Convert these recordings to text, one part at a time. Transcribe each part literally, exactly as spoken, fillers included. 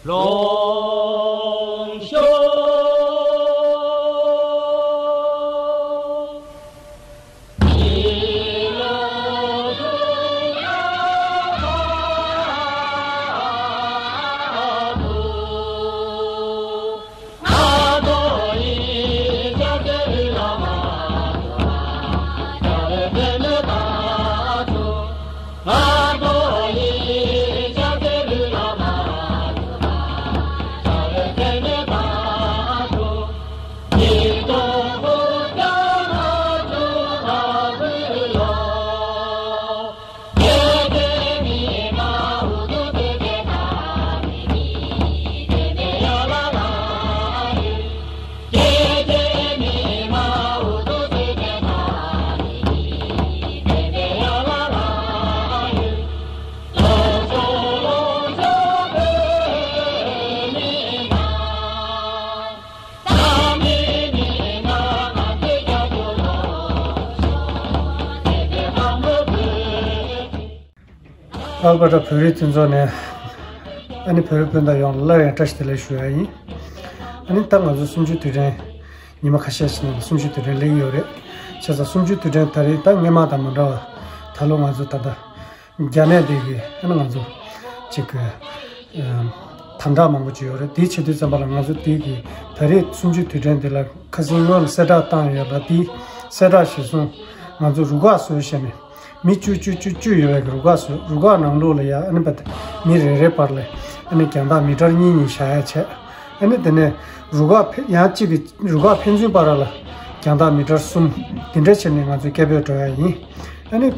ལོངས་ཤོག་ཨལ་བྷར་ཊ་བོད་རིགས་མཐུན་ཚོགས་ནས། ཨ་ནི་བོད་རིགས་སྤུན་ཟླ་ཡོངས་ལ་སླར་ཡང་བཀྲ་ཤིས་བདེ་ལེགས་ཞུ་ཡ་ཡིན། ཨ་ནི་ད་ང་ཚོ་གསུམ་བཅུའི་དུས་དྲན་ཉི་མ་ཁ་ཤས་ཤིག་ནང་ལ་གསུམ་བཅུའི་དུས་དྲན་སླེབས་ཡོད་རེད། བྱས་ཙང་གསུམ་བཅུའི་དུས་དྲན་ད་རེས་ད་སྔོན་མ་དང་མ་འདྲ་བ། ད་ལོ་ང་ཚོ་ད་ལྟ་རྒྱ་ནད་འདི་གི་ཨ་ནི་ང་ཚོ་ཅིག་གི་དམ་དྲག་མང་པོ་ཅིག་ཡོད་རེད། དེ་བྱེད་དུས་ཙམ་པ་ལ་ང་ཚོ་དེ་གི་ད་རེས་གསུམ་བཅུའི་དུས་དྲན་འདི་ལ་ཁ་སང་སྔོན་ལ་གསལ་བསྒྲགས་བཏང་ཡོད་ལ། དེ་གསལ་བསྒྲགས་གཞིར་བཟུང་ང་ཚོ་རུ་ཁག་བཟོས་བྱས་ནས། མི་བཅུ་བཅུ་བཅུ་བཅུ་ཡོད་པའི་རུ་ཁག་བཟོས། རུ་ཁག་ནང་ལོགས་ལ་ཡ་ཨ་ནི་བ་མི་རེ་རེའི་བར་ལ་ཨ་ནི་རྒྱང་ཐག་མི་ཊར་གཉིས་གཉིས་བཞག་ཡ་བྱས། ཨ་ནི་དེ་ནས་རུ་ཁག་ཕན་ཡང་གཅིག་གི་རུ་ཁག་ཕན་ཚུན་བར་ལ་རྒྱང་ཐག་མི་ཊར་གསུམ་དེ་འདྲ་བྱས་ནས་ང་ཚོ་སྐད་འབོད་འགྲོ་ཡ་ཡིན། ཨ་ནི་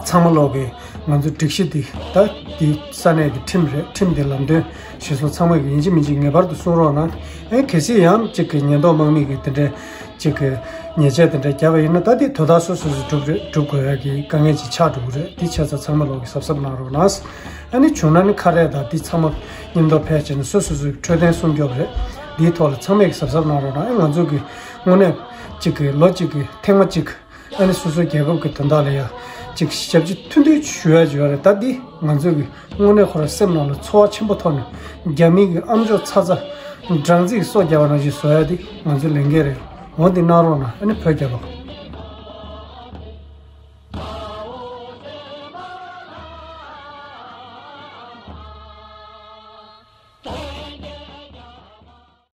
ཚང་མ་ལོག་གི་ང་ཚོ་སྒྲིག་གཞི་འདི་ད་འདི་ས་གནས་ཀྱི་ཁྲིམས་རེད། ཁྲིམས་འདི་ལམ་སྟོན་གཞིར་བཟུང་ཚང་མ་གི་ཡིན་གཅིག་མིན་གཅིག་ངེས་པར་དུ་སྲུང་རོགས་གནང་། ཨ་ནི་གལ་སྲིད་ཡང་གཅིག་གི་ཉེན་རྟོག་དམག་མི་གི་དེ་འདྲའི་གཅིག་གི་ཉེས་ཆད་དེ་འདྲ་བརྒྱབ་པ་ཡིན་ན། ད་དེ་དོ་བདག་སོ་སོ་སོ་སྒྲུབ་རེ་སྒྲུབ་དགོས་ཡ་གི་དཀའ་ངལ་ཅིག་ཆགས་འགྲོ་གི་རེད། དེ་བྱས་ཙང་ཚང་མ་ལོག་གི་གཟབ་གཟབ་གནང་རོགས་གནང་། ཨ་ནི་བྱུང་ན་ནི་ཁ་རས་དང་དེ་ཚང་མ་མཉམ་དུ་ཕལ་ཆེར་ནི་སོ་སོ་སོའི་འཕྲོད་བསྟེན་སྲུང་སྐྱོབ་རེད། དེའི་ཐོག་ལ་ཚང་མས་གི་གཟབ་གཟབ་གནང་རོགས་གནང་། ཨ་ང་ཚོ་གི་དངོས་གནས་གཅིག་གི་ལོ་གཅིག་གི་ཐེངས་མ་གཅིག་ཨ་ནི་སོ་སོའི་རྒྱལ་ཁབ་ཀྱི་དོན་དག་ལ་ཡ་གཅིག་ཞབས་ཕྱི་མཐུན་འདུས་ཞུ་ཡ་ཅིག་ཡོད་རེད། ད་འདི་ང་ཚོ་གི་དངོས་གནས་ཁོ་རང་སེམས་ནང་ལ་ཚོར་བ་ཆེན་པོ་ཐོག་ནས་རྒྱ་མི་གི་ཨམ་ཅོག་ཚ་ཚ་སྦྲང་རྩི་གི་སོ་བརྒྱབ་པ་ནང་བཞིན་བཟོ་ཡ་འདི་ང་ཚོའི་ལས་འགན་རེད། འོ་འདི་གནང་རོགས་གནང་། ཨ་ནི་བོད་རྒྱལ་ལོ།